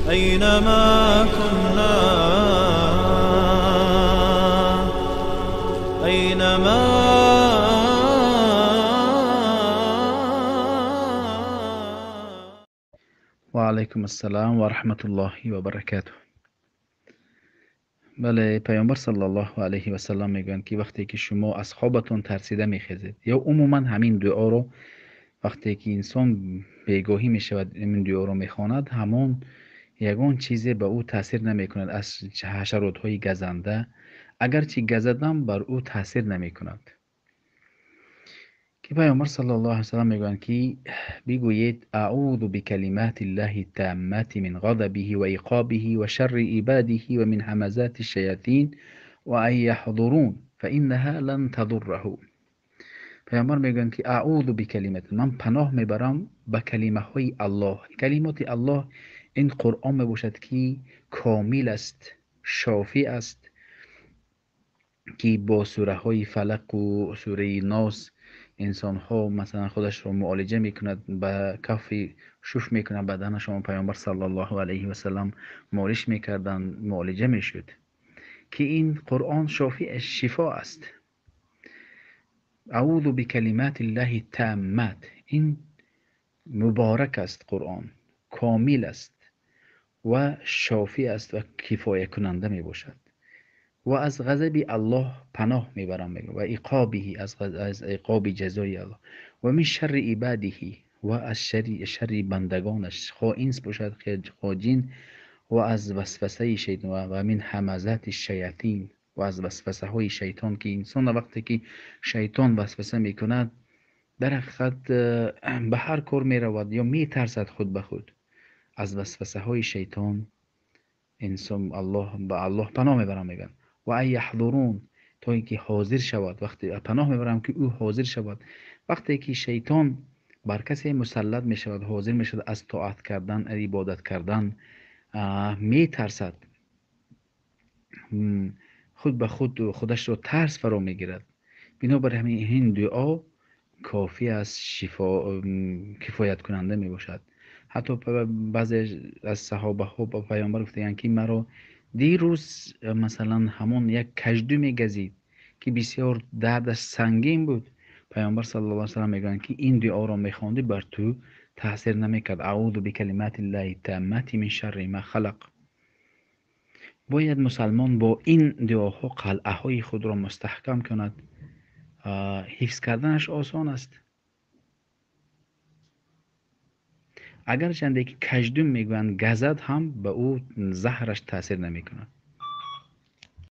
أينما كنا أينما و علیکم السلام و رحمت الله و برکاته. بله، پیامبر صلی الله علیه و سلم میگویند که وقتی که شما از خوابتون ترسیده میخیزید یا عموما همین دعا رو وقتی که انسان بیگاهی میشود این دعا رو میخواند، همان یگان چیزی به او تاثیر نمیکند از حشرات های گزنده، اگرچه گزدن بر او تاثیر نمیکند. که پیامبر صلی الله علیه و سلم میگویند که بگویید اعوذ بکلمات الله التامات من غضبه و عقابه و شر عباده و من همزات الشیاطین و ان یحضرون فانها لن تضره. پیامبر میگویند که اعوذ بکلمات، من پناه میبرم به کلمه های الله. کلمات الله این قرآن میباشد که کامل است، شافی است، که با سوره های فلق و سوره ناس انسان ها مثلا خودش رو معالجه میکند، به کف شوش میکند بدنشان. پیامبر صلی الله علیه و سلم مالش میکردن، معالجه میشد، که این قرآن شافی شفا است. اعوذ بکلمات الله التامات، این مبارک است، قرآن کامل است و شافی است و کفایه کننده می باشد. و از غضب الله پناه میبرم و عقابه، از عقاب جزای الله، و من شر عباده، و از شر بندگانش، خواه انس باشد خواه جن، و از وسوسه شیطان، و من همزات الشیاطین، و از وسوسه های شیطان، که انسان وقتی که شیطان وسوسه میکند در حقیقت به هر کار میرود یا میترسد خود به خود از وسوسه های شیطان. انسان الله به الله پناه میبرم میگن و ای یحضرون، تا اینکه حاضر شود. وقتی پناه میبرم که او حاضر شود، وقتی که شیطان بر کسی مسلط میشود، حاضر میشود از طاعت کردن، عبادت کردن میترسد، خود به خود خودش رو ترس فرا میگیرد. بنابر همین این دعا کافی است، شفا کفایت کننده میباشد. حتی بعضی از صحابه ها با پیامبر گفتند که مرا دیروز مثلا همون یک کژدو میگزید که بسیار دردش سنگین بود. پیامبر صلی الله علیه و سلم میگویند که این دعا را میخواندی بر تو تاثیر نمیکرد. اعوذ بکلمات الله التامات من شر ما خلق. باید مسلمان با این دعاها قلعه های خود را مستحکم کند. حفظ کردنش آسان است. اگر چنده که کژدم میگویند گزد هم به او زهرش تاثیر نمیکند.